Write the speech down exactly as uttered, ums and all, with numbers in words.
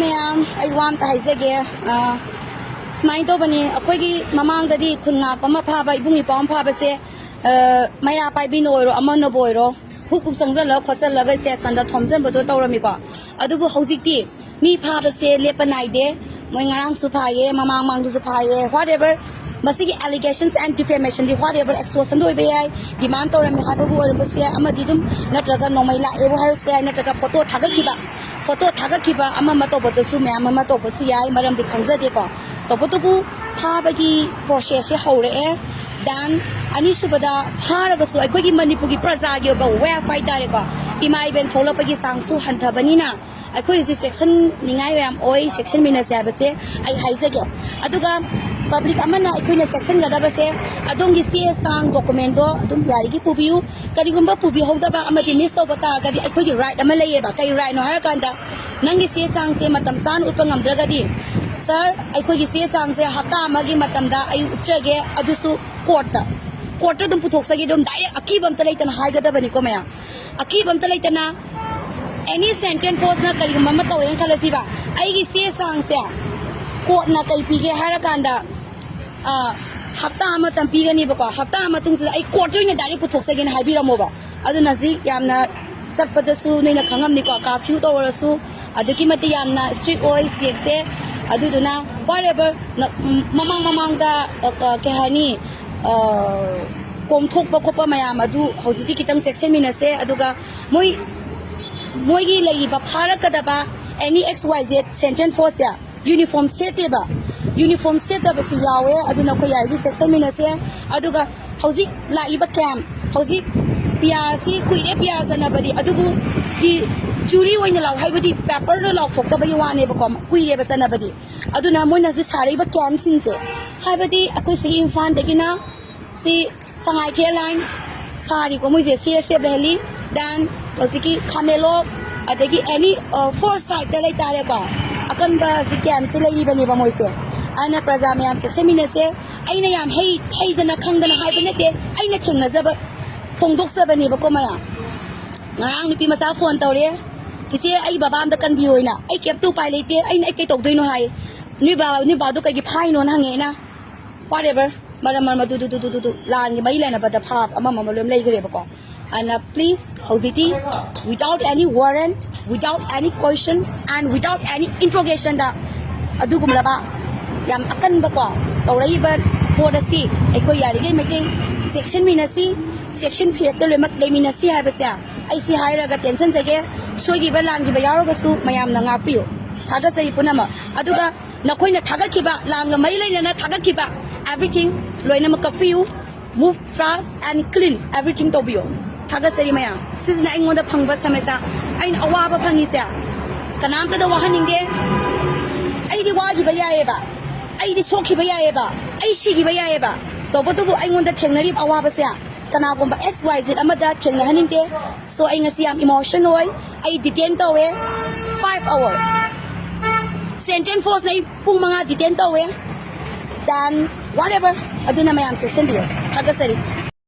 ꯃꯌꯥꯝ, ꯑꯩ ꯋꯥ ꯑꯝꯇ ꯍꯥꯏꯖꯒꯦ꯫ ꯑ, ꯁꯨꯃꯥꯏꯅ ꯇꯧꯕꯅꯤ, ꯑꯩꯈꯣꯏꯒꯤ ꯃꯃꯥꯡꯗꯗꯤ ꯈꯨꯟ ꯉꯥꯛꯄ ꯑꯃ ꯐꯥꯕ, ꯏꯕꯨꯡ ꯏꯄ꯭ꯋꯥ ꯑꯃ ꯐꯥꯕꯁꯦ, ꯑ, ꯃꯩꯔꯥ ꯄꯥꯏꯕꯤꯅ ꯑꯣꯏꯔꯣ, ꯑꯃꯅꯕꯨ ꯑꯣꯏꯔꯣ, ꯍꯨꯛ ꯍꯨꯛ ꯆꯪꯁꯤꯜꯂꯒ ꯈꯣꯠꯆꯜꯂꯒ ꯁ꯭ꯇꯦꯁꯟꯗ ꯊꯣꯝꯖꯤꯟꯕꯗꯣ ꯇꯧꯔꯝꯃꯤꯀꯣ꯫ ꯑꯗꯨꯕꯨ ꯍꯧꯖꯤꯛꯇꯤ ꯃꯤ ꯐꯥꯕꯁꯦ ꯂꯦꯞꯄ ꯅꯥꯏꯗꯦ꯫ ꯃꯣꯏ ꯉꯔꯥꯡꯁꯨ ꯐꯥꯏꯌꯦ, ꯃꯃꯥꯡ ꯃꯃꯥꯡꯗꯁꯨ ꯐꯥꯏꯌꯦ, whatever꯫ ꯃꯁꯤꯒꯤ allegations and defamationꯗꯤ whatever, extortionꯗ ꯑꯣꯏꯕ ꯌꯥꯏ, demand ꯇꯧꯔꯝꯃꯤ ꯍꯥꯏꯕꯕꯨ ꯑꯣꯏꯔꯝꯕꯁꯨ ꯌꯥꯏ, ꯑꯃꯗꯤ ꯑꯗꯨꯝ ꯅꯠꯇ꯭ꯔꯒ ꯅꯣꯡꯃꯩ ꯂꯥꯛꯑꯦꯕꯨ ꯍꯥꯏꯔꯁꯨ ꯌꯥꯏ, ꯅꯠꯇ꯭ꯔꯒ ꯐꯣꯇꯣ ꯊꯥꯒꯠꯈꯤꯕ, ꯐꯣꯇꯣ ꯊꯥꯒꯠꯈꯤꯕ ꯑꯃ ꯑꯃ ꯇꯧꯕꯗꯁꯨ ꯃꯌꯥꯝ ꯑꯃ ꯇꯧꯕꯁꯨ ꯌꯥꯏ, ꯃꯔꯝꯗꯤ ꯈꯪꯖꯗꯦꯀꯣ꯫ ꯇꯧꯕꯇꯕꯨ ꯐꯥꯕꯒꯤ processꯁꯦ ꯍꯧꯔꯛꯑꯦ꯫ Then ꯑꯅꯤꯁꯨꯕꯗ, ꯐꯥꯔꯒꯁꯨ ꯑꯩꯈꯣꯏꯒꯤ ꯃꯅꯤꯄꯨꯔꯒꯤ ꯄ꯭ꯔꯖꯥꯒꯤ ꯑꯣꯏꯕ wealth ꯍꯥꯏꯇꯥꯔꯦꯀꯣ, ꯏꯃꯥ ꯏꯕꯦꯟ ꯊꯣꯛꯂꯛꯄꯒꯤ ꯆꯥꯡꯁꯨ ꯍꯟꯊꯕꯅꯤꯅ ꯑꯩꯈꯣꯏ ꯍꯧꯖꯤꯛ ꯆꯦꯛꯁꯤꯟꯅꯤꯡꯉꯥꯏ ꯃꯌꯥꯝ ꯑꯣꯏ, ꯆꯦꯛꯁꯤꯟꯃꯤꯟꯅꯁꯦ ꯍꯥꯏꯕꯁꯦ ꯑꯩ ꯍꯥꯏꯖꯒꯦ꯫ ꯑꯗꯨꯒ public ꯑꯃꯅ ꯑꯩꯈꯣꯏꯅ ꯆꯦꯛꯁꯤꯟꯒꯗꯕꯁꯦ, ꯑꯗꯣꯝꯒꯤ ꯆꯦ ꯆꯥꯡ documentꯗꯣ ꯑꯗꯨꯝ ꯌꯥꯔꯤꯒꯩ ꯄꯨꯕꯤꯌꯨ꯫ ꯀꯔꯤꯒꯨꯝꯕ ꯄꯨꯕꯤꯍꯧꯗꯕ ꯑꯃꯗꯤ miss ꯇꯧꯕ ꯇꯥꯔꯒꯗꯤ ꯑꯩꯈꯣꯏꯒꯤ right ꯑꯃ ꯂꯩꯌꯦꯕ꯫ ꯀꯔꯤ rightꯅꯣ ꯍꯥꯏꯔꯀꯥꯟꯗ, ꯅꯪꯒꯤ ꯆꯦ ꯆꯥꯡꯁꯦ ꯃꯇꯝ ꯆꯥꯅ ꯎꯠꯄ ꯉꯝꯗ꯭ꯔꯒꯗꯤ, "Sir, ꯑꯩꯈꯣꯏꯒꯤ ꯆꯦ ꯆꯥꯡꯁꯦ ꯍꯞꯇꯥ ꯑꯃꯒꯤ ꯃꯇꯝꯗ ꯑꯩ ꯎꯠꯆꯒꯦ, ꯑꯗꯨꯁꯨ courtꯇ, courtꯇ ꯑꯗꯨꯝ ꯄꯨꯊꯣꯛꯆꯒꯦ", ꯑꯗꯨꯝ direct ꯑꯀꯤꯕ ꯑꯝꯇ ꯂꯩꯇꯅ ꯍꯥꯏꯒꯗꯕꯅꯤꯀꯣ ꯃꯌꯥꯝ꯫ ꯑꯀꯤꯕ ꯑꯝꯇ ꯂꯩꯇꯅ, any sentient forceꯅ ꯀꯔꯤꯒꯨꯝꯕ ꯑꯃ ꯇꯧꯔꯦꯅ ꯈꯜꯂꯁꯤꯕ, ꯑꯩꯒꯤ ꯆꯦ ꯆꯥꯡꯁꯦ courtꯅ ꯀꯩ ꯄꯤꯒꯦ ꯍꯥꯏꯔꯀꯥꯟꯗ, ꯑ, ꯍꯞꯇꯥ ꯑꯃꯇꯪ ꯄꯤꯒꯅꯦꯕꯀꯣ, ꯍꯞꯇꯥ ꯑꯃ ꯃꯇꯨꯡꯁꯤꯗ ꯑꯩ courtꯇ ꯑꯣꯏꯅ direct ꯄꯨꯊꯣꯛꯆꯒꯦꯅ ꯍꯥꯏꯕꯤꯔꯝꯃꯣꯕ꯫ ꯑꯗꯨꯅ ꯍꯧꯖꯤꯛ ꯌꯥꯝꯅ ꯆꯠꯄꯗꯁꯨ ꯅꯣꯏꯅ ꯈꯪꯉꯝꯅꯤꯀꯣ, curfew ꯇꯧꯔꯁꯨ ꯑꯗꯨꯛꯀꯤ ꯃꯇꯤꯛ ꯌꯥꯝꯅ strict ꯑꯣꯏ checkꯁꯦ꯫ ꯑꯗꯨꯗꯨꯅ whatever ꯅ-, ꯃꯃꯥꯡ ꯃꯃꯥꯡꯗ, ꯑ, ꯑ, ꯀꯩ ꯍꯥꯏꯅꯤ, ꯑ, ꯀꯣꯝꯊꯣꯛꯄ ꯈꯣꯠꯄ ꯃꯌꯥꯝ ꯑꯗꯨ ꯍꯧꯖꯤꯛꯇꯤ ꯈꯤꯇꯪ ꯆꯦꯛꯁꯤꯟꯃꯤꯟꯅꯁꯦ꯫ ꯑꯗꯨꯒ ꯃꯣꯏ, ꯃꯣꯏꯒꯤ ꯂꯩꯔꯤꯕ ꯐꯥꯔꯛꯀꯗꯕ any X Y Z sentient forceꯁꯦ uniform ꯁꯦꯠꯇꯦꯕ, uniform ꯁꯦꯠꯇꯕꯁꯨ ꯌꯥꯎꯋꯦ꯫ ꯑꯗꯨꯅ ꯑꯩꯈꯣꯏ ꯌꯥꯔꯤꯗꯤ ꯆꯦꯛꯁꯤꯟꯃꯤꯟꯅꯁꯦ꯫ ꯑꯗꯨꯒ ꯍꯧꯖꯤꯛ ꯂꯥꯛꯏꯕ camp, ꯍꯧꯖꯤꯛ P Rꯁꯤ ꯀꯨꯏꯔꯦ P R ꯆꯠꯅꯕꯗꯤ, ꯑꯗꯨꯕꯨ ꯗꯤ ꯆꯨꯔꯤ ꯑꯣꯏꯅ ꯂꯥꯎ-, ꯍꯥꯏꯕꯗꯤ paperꯗ ꯂꯥꯎꯊꯣꯛꯇꯕꯒꯤ ꯋꯥꯅꯦꯕꯀꯣ, ꯀꯨꯏꯔꯦꯕ ꯆꯠꯅꯕꯗꯤ꯫ ꯑꯗꯨꯅ ꯃꯣꯏꯅ ꯍꯧꯖꯤꯛ ꯁꯥꯔꯛꯏꯕ campꯁꯤꯡꯁꯦ, ꯍꯥꯏꯕꯗꯤ ꯑꯩꯈꯣꯏ ꯁꯤꯒꯤ ꯏꯝꯐꯥꯜꯗꯒꯤꯅ ꯁꯤ ꯁꯉꯥꯏꯊꯦꯜ line ꯁꯥꯔꯤꯀꯣ ꯃꯣꯏꯁꯦ, C S F Valley, then ꯍꯧꯖꯤꯛꯀꯤ ꯈꯥꯃꯦꯟꯂꯣꯛ, ꯑꯗꯒꯤ any, ꯑ, four sideꯇ ꯂꯩꯇꯥꯔꯦꯀꯣ, ꯑꯀꯟꯕ ꯍꯧꯖꯤꯛ campꯁꯦ ꯂꯩꯔꯤꯕꯅꯦꯕ ꯃꯣꯏꯁꯦ꯫ ꯑꯗꯨꯅ ꯄ꯭ꯔꯖꯥ ꯃꯌꯥꯝ ꯆꯦꯛꯁꯤꯟꯃꯤꯟꯅꯁꯦ꯫ ꯑꯩꯅ ꯌꯥꯝ ꯍꯩ-, ꯍꯩꯗꯅ ꯈꯪꯗꯅ ꯍꯥꯏꯕ ꯅꯠꯇꯦ, ꯑꯩꯅ ꯊꯦꯡꯅꯖꯕ ꯐꯣꯡꯗꯣꯛꯆꯕꯅꯦꯕꯀꯣ ꯃꯌꯥꯝ꯫ ꯉꯔꯥꯡ ꯅꯨꯄꯤ ꯃꯆꯥ phone ꯇꯧꯔꯦ, ꯆꯤꯆꯦ, ꯑꯩ ꯕꯕꯥ ꯑꯝꯇ ꯀꯟꯕꯤꯌꯣꯅ꯫ ꯑꯩ ꯀꯩꯝꯇ ꯎꯄꯥꯏ ꯂꯩꯇꯦ, ꯑꯩꯅ ꯑꯩ ꯀꯩ ꯇꯧꯗꯣꯏꯅꯣ ꯍꯥꯏ꯫ ꯅꯣꯏ ꯕꯥ ꯅꯣꯏ ꯕꯥꯗꯣ ꯀꯩꯒꯤ ꯐꯥꯏꯅꯣꯅ ꯍꯪꯉꯦ ꯑꯩꯅ꯫ Whatever, ꯃꯔꯝ ꯃꯔꯝ ꯑꯗꯨ ꯗꯨ ꯗꯨ ꯗꯨ ꯗꯨ ꯗꯨ ꯂꯥꯟꯒꯤ ꯃꯔꯤ ꯂꯩꯅꯕꯗ ꯐꯥꯕ ꯑꯃ ꯑꯃ ꯂꯣꯏ ꯂꯩꯈ꯭ꯔꯦꯕꯀꯣ꯫ ꯑꯗꯨꯅ please, ꯍꯧꯖꯤꯛꯇꯤ without any warrant, without any questions and without any interrogation ꯗ ꯑꯗꯨꯒꯨꯝꯂꯕ ꯌꯥꯝ ꯑꯀꯟꯕꯀꯣ ꯇꯧꯔꯛꯏꯕ ꯄꯣꯠ ꯑꯁꯤ ꯑꯩꯈꯣꯏ ꯌꯥꯔꯤꯈꯩ ꯃꯩꯇꯩ ꯆꯦꯛꯁꯤꯟꯃꯤꯟꯅꯁꯤ, ꯆꯦꯛꯁꯤꯟ ꯐꯤꯔꯦꯞꯇ ꯂꯣꯏꯅꯃꯛ ꯂꯩꯃꯤꯟꯅꯁꯤ ꯍꯥꯏꯕꯁꯦ ꯑꯩ ꯁꯤ ꯍꯥꯏꯔꯒ ꯇꯦꯟꯁꯟꯖꯒꯦ꯫ ꯁꯣꯏꯈꯤꯕ ꯂꯥꯟꯈꯤꯕ ꯌꯥꯎꯔꯒꯁꯨ ꯃꯌꯥꯝꯅ ꯉꯥꯛꯄꯤꯌꯨ꯫ ꯊꯥꯒꯠꯆꯔꯤ ꯄꯨꯝꯅꯃꯛ꯫ ꯑꯗꯨꯒ ꯅꯈꯣꯏꯅ ꯊꯥꯒꯠꯈꯤꯕ, ꯂꯥꯟꯒ ꯃꯔꯤ ꯂꯩꯅꯅ ꯊꯥꯒꯠꯈꯤꯕ everything ꯂꯣꯏꯅꯃꯛ ꯀꯛꯄꯤꯌꯨ꯫ Move fast and clean everything ꯇꯧꯕꯤꯌꯣ꯫ ꯊꯥꯒꯠꯆꯔꯤ ꯃꯌꯥꯝ꯫ ꯁꯤꯁꯤꯅ ꯑꯩꯉꯣꯟꯗ ꯐꯪꯕ ꯁꯃꯁ꯭ꯌꯥ꯫ ꯑꯩꯅ ꯑꯋꯥꯕ ꯐꯪꯉꯤꯁꯦ ꯀꯅꯥꯝꯇꯗ ꯋꯥꯍꯟꯅꯤꯡꯗꯦ꯫ ꯑꯩꯗꯤ ꯋꯥꯈꯤꯕ ꯌꯥꯏꯑꯕ, ꯑꯩꯗꯤ ꯁꯣꯛꯈꯤꯕ ꯌꯥꯏꯑꯕ, ꯑꯩ ꯁꯤꯈꯤꯕ ꯌꯥꯏꯑꯕ꯫ ꯇꯧꯕꯇꯕꯨ ꯑꯩꯉꯣꯟꯗ ꯊꯦꯡꯅꯔꯤꯕ ꯑꯋꯥꯕꯁꯦ ꯀꯅꯥꯒꯨꯝꯕ X Y Z ꯑꯃꯗ ꯊꯦꯡꯅꯍꯟꯅꯤꯡꯗꯦ꯫ So ꯑꯩ ꯉꯁꯤ ꯌꯥꯝ emotion ꯑꯣꯏ꯫ ꯑꯩ detain ꯇꯧꯋꯦ five hour꯫ Central force ꯅ ꯑꯩ ꯄꯨꯡ ꯃꯉꯥ detain ꯇꯧꯋꯦ꯫ Then whatever, ꯑꯗꯨꯅ ꯃꯌꯥꯝ ꯆꯦꯛꯁꯤꯟꯕꯤꯌꯨ꯫ ꯊꯥꯒꯠꯆꯔꯤ꯫